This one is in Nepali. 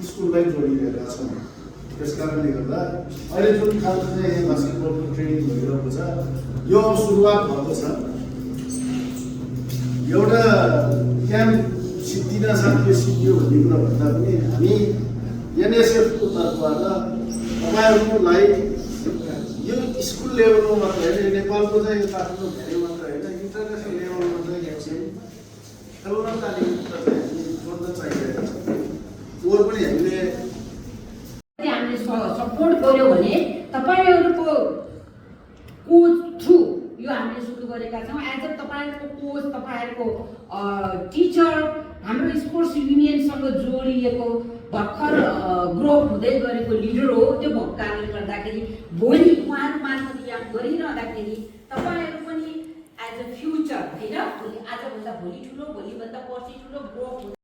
स्कुललाई जोडिरहेका छौँ। त्यस कारणले गर्दा अहिले जुन खालको चाहिँ यहाँ बास्केटबलको ट्रेनिङ भइरहेको छ यो अब सुरुवात भएको छ। एउटा क्याम्प सिद्धिन साथ यो सिद्धियो भन्ने कुरा भन्दा पनि हामी एनएसएफको तर्फबाट तपाईँहरूलाई यो स्कुल लेभलमा मात्र होइन, नेपालको चाहिँ यो काठमाडौँ धेरै मात्र होइन, इन्टरनेसनल लेभलमा चाहिँ एकछिन खेल्न तालिमयुक्त चाहिँ हामी जोड्न चाहिरहेका छौँ। ओर पनि हामीले सपोर्ट गर्यो भने तपाईँहरूको कोच थ्रु यो हामीले सुरु गरेका छौँ। एज अ तपाईँहरूको कोच, तपाईँहरूको टिचर, हाम्रो स्पोर्ट्स युनियनसँग जोडिएको भर्खर ग्रोथ हुँदै गरेको लिडर हो। त्यो भएको कारणले गर्दाखेरि भोलि उहाँहरू मार्फत यहाँ गरिरहँदाखेरि तपाईँहरू पनि एज अ फ्युचर होइन, भोलि आजभन्दा भोलि ठुलो, भोलिभन्दा पर्सि ठुलो ग्रोथ